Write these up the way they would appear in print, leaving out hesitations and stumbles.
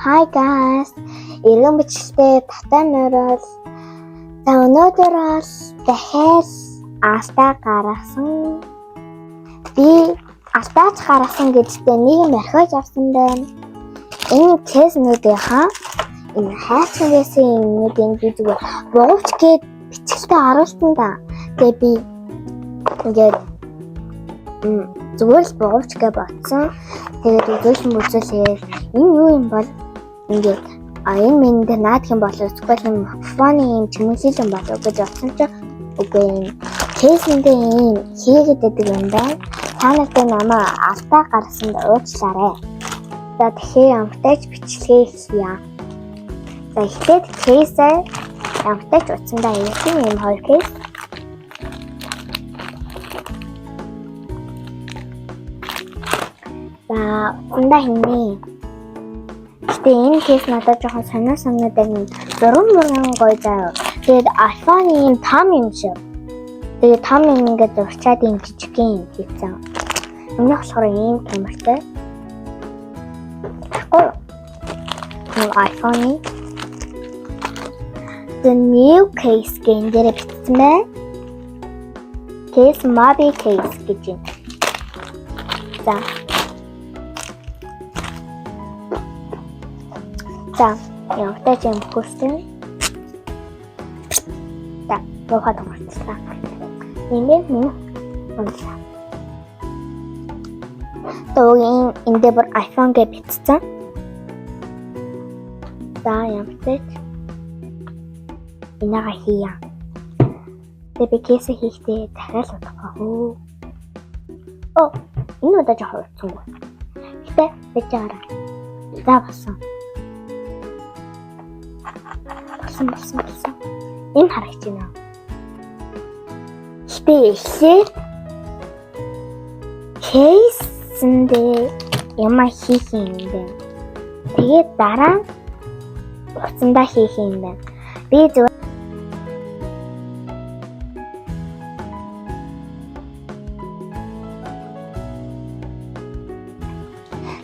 Hi guys. Эргэн бичлэгтэй татай морил. За өнөөдөр бол дахиад алдаа гаргасан. Би алдаач гаргасан гэдэгтээ нэг юм орхиож авсан байна. Энэ кейснүүдийнхаа энэ хайрцагээс юмнуудын би зүгээр бугуйч гээд бичлэгтээ оруулсан да. Тэгээ би ингээд зүгээр л бугуйч гэж бодсон. Тэгээд үзүүлсэн бүзүүлээ. Энэ юу юм бол ингээд энэ минь дээр наадах юм болов эсвэл юм микрофоны юм чимэглэл юм болов гэж бодсон чинь үгүй юм. Кейсэндээ ийм хийгээд байдаг юм байна. Та нартай намаа алдаа гаргасанд уучлаарай. За тэгэхээр ямартай ч бичлэгээ хийе. За эхлээд кейсээ ямартай ч утсандаа хийсэн юм хоёр кейс. За утсандаа хийнэ. Гэтэ энэ кейс надад жоохон сонио санагдаад юм. Зурган мурган гоё заа. Тэгээд iPhone-ы юм том юм шиг. Тэгээд том юм ингээд зурчаад юм жижигхэн юм хийцэн. Өмнөх болохоор ийм камертай. Тэгэхгүй юу? iPhone-ы The new case гэн дээр бичсэн байна. Case Mobi case гэж юм. За. За, ямартай ч юм хөрсөн. За, муухай томорчлаа. Энд минь унтлаа. Тоогийн энэ дээр бүр iPhone гэж бичсэн. За, ямартай ч энэгээ хийя. Тэгээ би кейсээ хийхдээ дахиад удахгүй хөө. Оо, энэ удаа жоохон утсангүй. Гэтэ байж байгаарай. За болсон. Болсон. Энэ харагч байна. Гэтэ эхлээд кейсэндээ юм хийх юм байна. Тэгээд дараа нь утсандаа хийх юм байна. Би зүгээр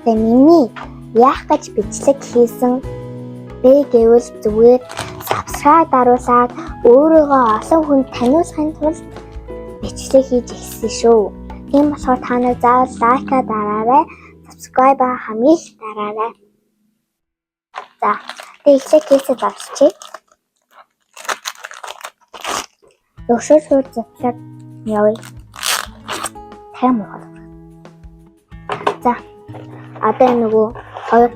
Тэгээ миний яах гэж бичлэг хийсэн бэ гэвэл зүгээр subscribe даруулаад өөрийгөө олон хүнд таниулахын тулд бичлэг хийж эхэлсэн шүү. Тийм болохоор та нар заавал лайкаа дараарай, subscribe-аа хамгийн их дараарай. За, тэгээ эхлээд кейсээ зарлчихъя. Өшөө шууд задлаад явъя. Тайм муухай. За, одоо энэ нөгөө хоёр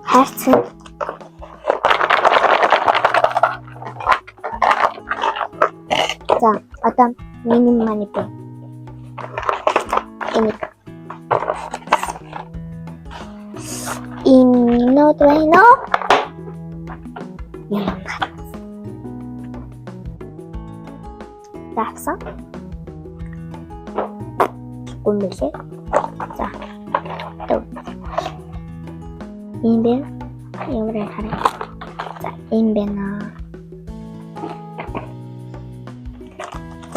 хайрцаг. За, одоо миний мани бэ. Энийг. Энэ байна уу? Юм. За, авсан. Гүн бэлээ. За. Ийм бэ. Ямар юм хараа. За, ийм байна.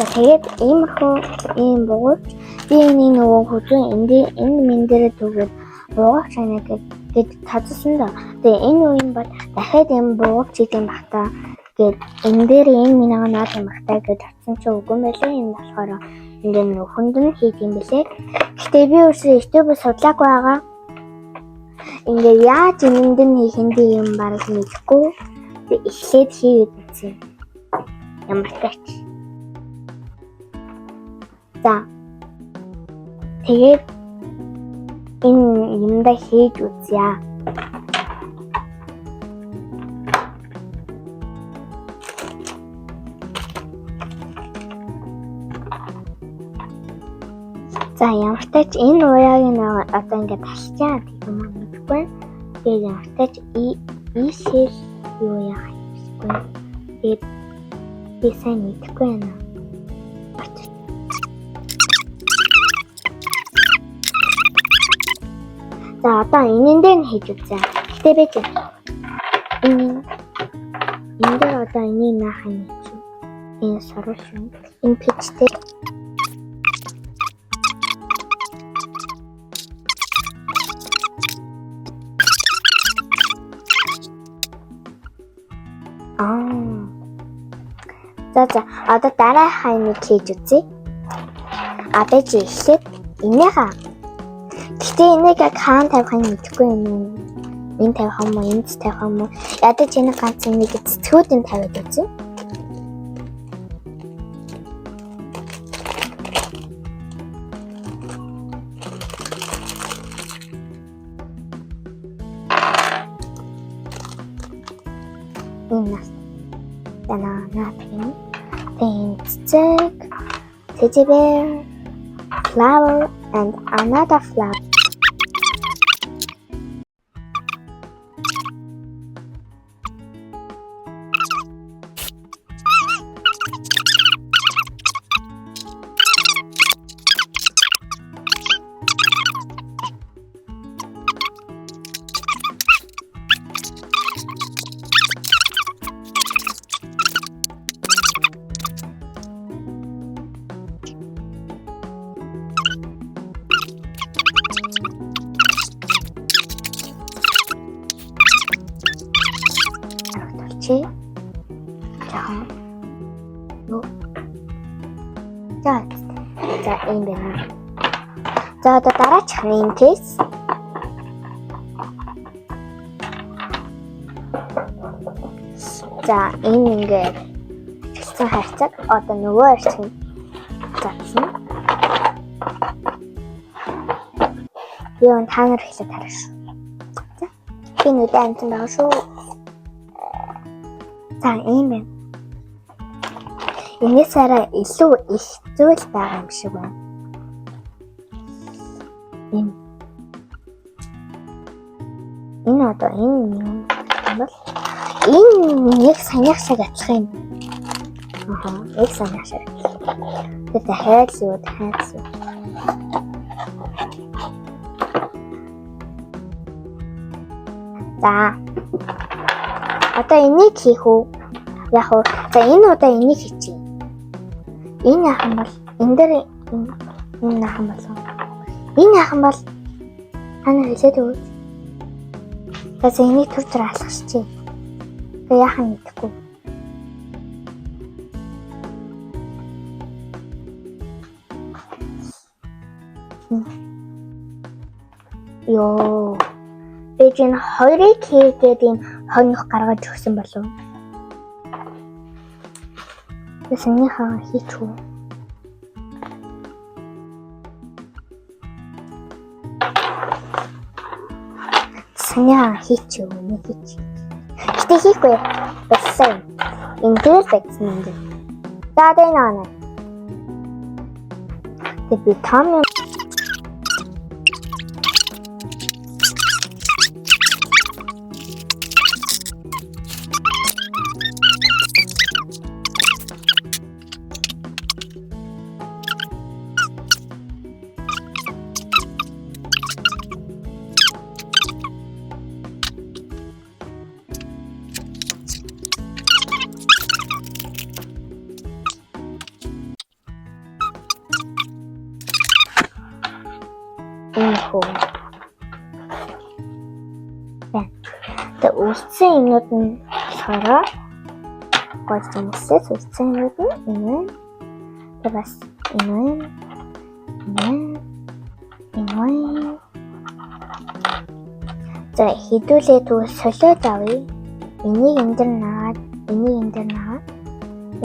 За, тэгээд иймэрхүү ийм бугуйч би энэ нөгөө хүзүү энэ энэ мэн дээрээ түгээд бугуйч ана гэж тазсан да. Тэгээ энэ үеийн бол дахиад юм бугуйч хийх юм бах та гэд энэ дээр энэ минь наад юм бах та гэж татсан чи үгүй юм байлээ. Энэ болохоор ингээд нөхөнд нь хийх юм бэлээ. Гэтэ би өөрсдөө YouTube судлаагүй байгаа. Ингээ яаж энэнд нь хийх юм бэ юм бараг мэдэхгүй. Тэг эхлээд хийгээд үзье. Ямар тач. За. Тэгээд энэ юмдаа хийж үзье. За ямартай ч энэ уяагийн одоо ингээд талчаа гэх юм уу мэдэхгүй. Тэгээд ямартай ч ийшэл юу яах юмшгүй. Тэгээд би сайн мэдэхгүй байна. За одоо энэн дээр нь хийж үзье. Гэтэ байж энэ энэ дээр одоо энийг наах юм чи. Энэ сурвал шүү. Энэ пичтэй. За, одоо дараагийн юмыг хийж үзье. А бэж эхлээд энийхээ. Гэхдээ энийг яг хаана тавихыг мэдэхгүй юм уу? Энэ тавих юм уу? Энд тавих юм уу? Ядаж энэ ганц энийг цэцгүүдэн тавиад үзье. Энэ нас. Банана пин. Тэгээд цэцэг, teddy bear, flower and another flower. Харагдуулчих. Жаахан. Юу? За. За, ийм байна. За, одоо дараачих нь энэ case. За, энэ ингээд хэлсэн хайрцаг. Одоо нөгөө хайрцаг нь задсан. Би энэ та нар эхлээд харах шүү. За. Би нүдэ амтан байгаа шүү. За, ийм байна. Энэс арай илүү их зүйл байгаа юм шиг байна. Энэ. Энэ одоо энэ юм бол энэ яг саяных шиг адилхан юм. Аха, яг саяных шиг. Тэгээд дахиад л юу, дахиад л юу. За. Одоо энийг хийх үү? Яг уу. За, энэ удаа энийг хийчихье. Энэ яах юм бол энэ дээр энэ яах юм бол энэ яах юм бол та нар хэлээд өгөөч. За, энийг түр түр алхасчих. Тэгээ яах юм мэдэхгүй. Йоо. Би энэ хоёрыг хийгээд ийм хоньх гаргаж өгсөн болов. Тэсэнийхээ хийчихв. Саняа хийчихв, нэг хийчих. Гэтэ хийхгүй. Болсон. Энэ дээр байсан юм дээр. За, одоо энэ аа. Тэг би том юм хөө. Тэгээ үлдсэн юмнууд нь болохоор гол зэмлэлээс үлдсэн юмнууд нь энэ байна. Тэгээ бас энэ байна. Энэ байна. Энэ байна. За, хэдүүлээ тэгвэл солиод авъя. Энийг энэ дэр наад, энийг энэ дэр наад.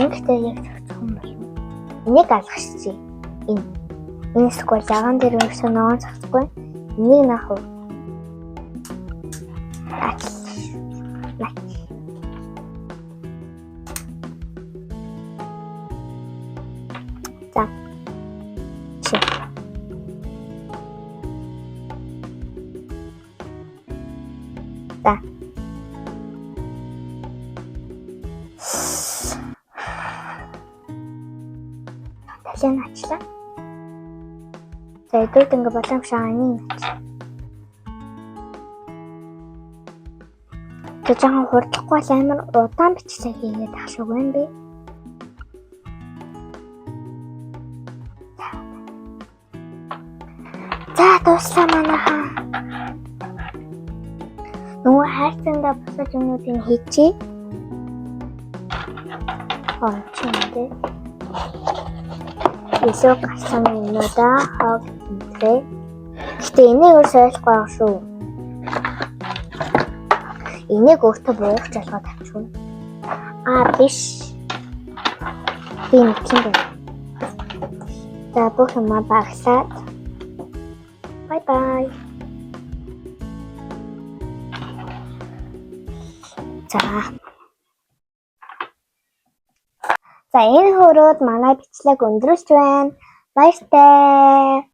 Ингэхдээ яг зохицох юм болов. Энийг алгасчих. Энэ. Энэ эсвэл лаган дээр өрсөн ногоон зохицохгүй. Энийг наах уу? Наач. Наач. За. Чи. За. Талын начлаа. За, эдгээр ингээ боломж энийг нач. Тэг жоохон хурдлахгүй бол амар удаан бичлэг хийгээд ах шиг байна би. За, дууслаа манайхаа. Нөгөө хайрцагтаа бусад юмнуудыг хийчихье. жоохон онцгой юм тий. Илүү гарсан юмудаа хог энтрээ. Гэтэ энийг өөр сорилохгүй байгаа шүү. Энийг өөртөө буугч алгаа тавьчих. Аа, биш. Би нэг юм байна. За, бүх юмаа багасаад. Bye bye. За. За, энэ хөрөөд манай бичлэг өндөрлөж байна. Баяртай.